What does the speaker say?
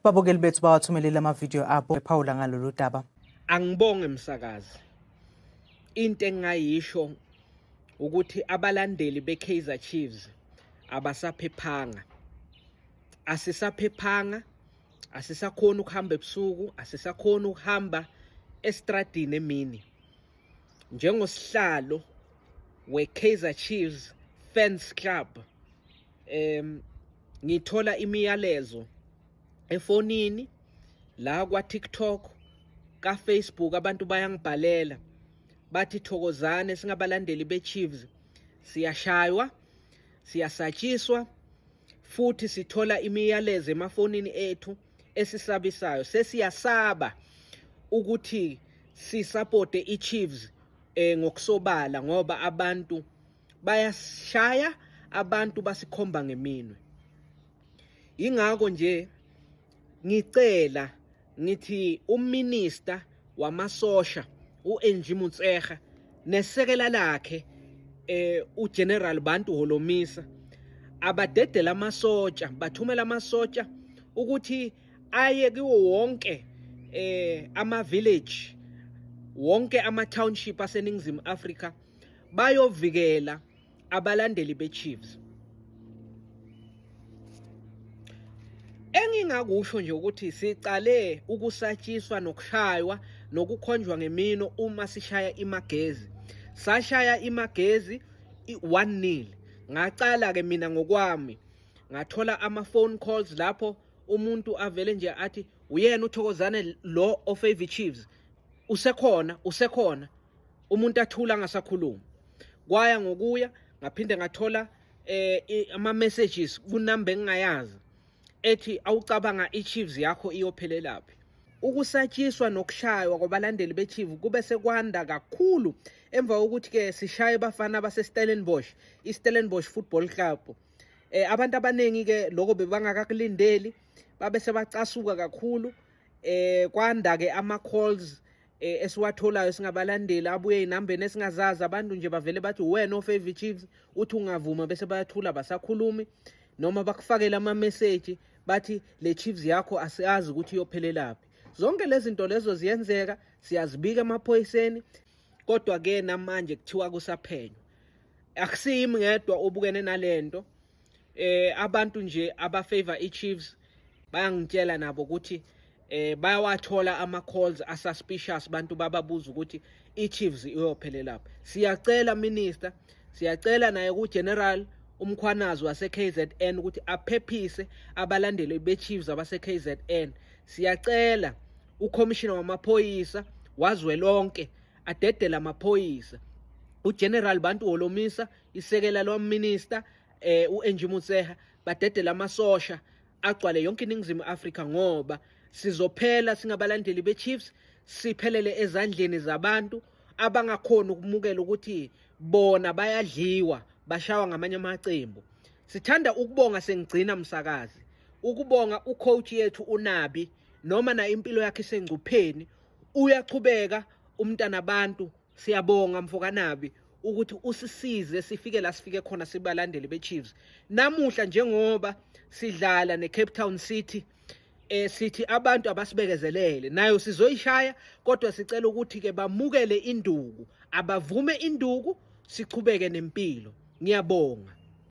Babukeli bethu bawathumelele amavidiyo abo ephawula ngalolu daba. Angibonge msakazi. Into engingayisho ukuthi abalandeli beKaizer Chiefs abasaphephanga. Asisaphephanga, asisakhona ukuhamba ebusuku, asisakhona ukuhamba estradini emini. Njengosihlalo weKaizer Chiefs Fans Club ngithola imiyalezo efonini la kwa TikTok ka Facebook, abantu bayangibhalela bathi thokozane, singabalandeli beChiefs siyashaywa, siyasatshiswa, futhi sithola imiyalezo emafonini ethu esisabisayo. Sesiyasaba ukuthi sisapote iChiefs ngokusobala ngoba abantu bayashaya, abantu basikhomba ngeminwe. Ingakho nje ngicela ngithi uminister wamasosha uAngie Motshekga nesekela lakhe uGeneral Bantu Holomisa abadedela amasotsha, bathumela amasotsha ukuthi aye kiwo wonke ama village, wonke ama township aseNingizimu Afrika, bayovikela abalandeli beChiefs. Engingakusho nje ukuthi sicale ukusatshiswa nokushaywa nokukhonjwa ngemino uma sishaya iMagezi. Sashaya iMagezi i-1-0. Ngacala ke mina ngokwami ngathola ama phone calls lapho umuntu avele nje athi uyena uThokozane lo ofavor Chiefs, usekhona, usekhona, umuntu athula angasakhuluma. Kwaya ngokuya ngaphinde ngathola ama messages kunamba engingayazi ethi awucabanga iChiefs yakho iyophelelaphi. Ukusatshiswa nokushaywa kwabalandeli beChiefs kube sekwanda kakhulu emva kokuthi ke sishaye bafana base Stellenbosch, iStellenbosch Football Club. Abantu abaningi ke lokho bebangakakulindeli, babe sebacasuka kakhulu. Kwanda ke ama calls esiwatholayo singabalandeli abuye inambeni esingazazi. Abantu nje bavele bathi wena ofavor Chiefs, uthi ungavuma bese bayathula basakhulumi, noma bakufakela ama message bathi le Chiefs yakho asiyazi ukuthi iyophelelaphi. Zonke lezi zinto lezo ziyenzeka, siyazibika emaphoyiseni, kodwa ke namanje kuthiwa kusaphenywa. Akusiyimi ngedwa obukene nalento. Abantu nje abafavor iChiefs bayangitshela nabo ukuthi bayawathola ama calls asuspicious, bantu bababuza ukuthi iChiefs iyophelelaphi. Siyacela minister, siyacela naye ku General uMkhwanazi wase KZN ukuthi aphephise abalandeli beChiefs abase KZN. Siyacela uCommissioner wamaphoyisa wazwelonke adedele amaphoyisa, uGeneral Bantu Holomisa, isekela lomminister uAngie Motshekga, badedele amasosha agcwale yonke iNingizimu Afrika, ngoba sizophela singabalandeli beChiefs, siphelele ezandleni zabantu abangakhona ukumukela ukuthi bona bayadliwa, bashawa ngamanye amaqembu. Sithanda ukubonga, sengigcina msakazi, ukubonga ucoach yethu uNabi, noma na impilo yakhe isengcupheni uyachubeka umntana abantu. Siyabonga mfokanabi ukuthi usisize sifike la sifike khona sibalandeli beChiefs. Namuhla njengoba sidlala neCape Town City, sithi abantu abasibekezelele, nayo sizoyishaya, kodwa sicela ukuthi ke bamukele induku, abavume induku, sichubeke nempilo. Ngiyabonga.